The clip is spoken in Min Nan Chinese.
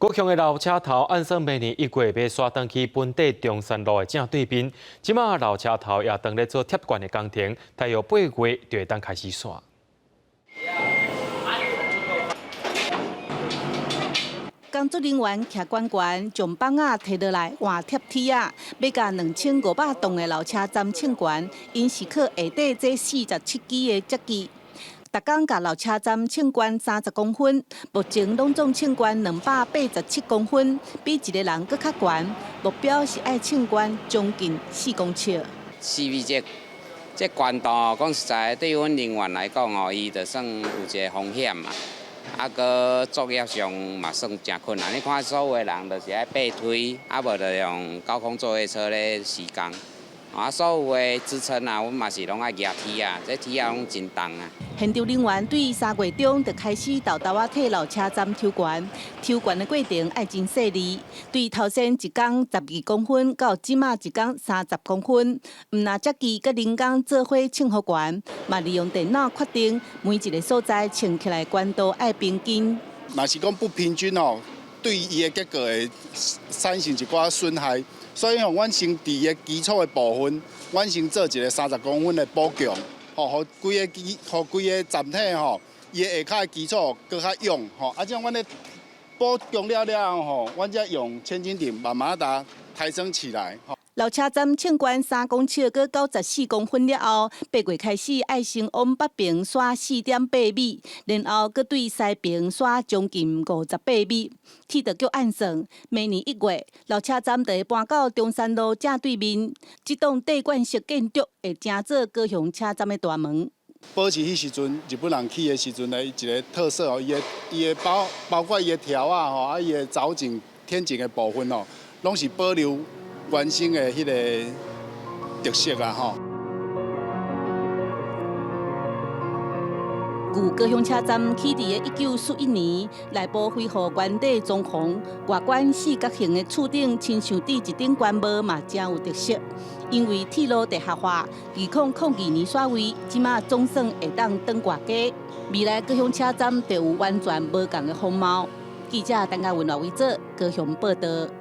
高雄的老車頭按算明年1月欲徙轉去盆地中山路的正對面，這馬老車頭也當咧做拆懸的工程，大約8月就會當開始徙。工作人員徛懸懸，將板仔提落來換疊鐵仔，欲共2500棟的老車站稱懸，𪜶是靠下底這47支的鐵枝。逐工共老車站稱懸30公分，目前攏總稱懸287公分，比一个人閣較懸。目標是愛稱懸將近4公尺。 CV 這懸度，講實在，對阮人員來講吼，伊就算有一个風險嘛。啊，閣作業上嘛算誠困難。你看所有的人就是愛爬梯，啊無就用高空作業車咧施工。啊，所有的支撐啊，阮嘛是攏愛舉鐵仔，這鐵仔攏真重啊。現場人員對3月中就開始沓沓仔替老車站抽懸，抽懸的過程愛真細膩。對頭先一工12公分到這馬一工30公分，毋但鐵枝佮人工做伙稱予懸，嘛利用電腦確定每一个所在稱起來懸度愛平均。若是講不平均哦，對伊的結構會產生一寡損害。所以吼，阮先佇伊的基礎的部分，阮先做一个30公分的補強，吼，予規个基，予規个站體吼，伊的下跤的基礎閣較勇，吼，啊，這樣阮咧補強了了後吼，阮才用千斤頂慢慢共抬升起來。老車站稱懸3公尺，閣94公分了後，8月開始愛先往北邊徙4.8米，然後閣對西邊徙將近58米。鐵道局按算，明年1月，老車站就會搬到中山路正對面。這棟地冠式建築會成做高雄車站的大門。保持彼時陣日本人起的時陣的一个特色哦，伊的包括伊的柱仔吼，啊伊的藻井天井的部分哦，攏是保留原生的彼个特色啊吼。舊高雄車站起佇个1941年，內部恢復原底裝潢，外觀四角形的厝頂，親像佇一頂官帽嘛，誠有特色。因為鐵路地下化，2002年徙位，這馬總算會當轉外家。未來高雄車站就有完全無仝的風貌。記者陳嘉文、賴偉哲高雄報導。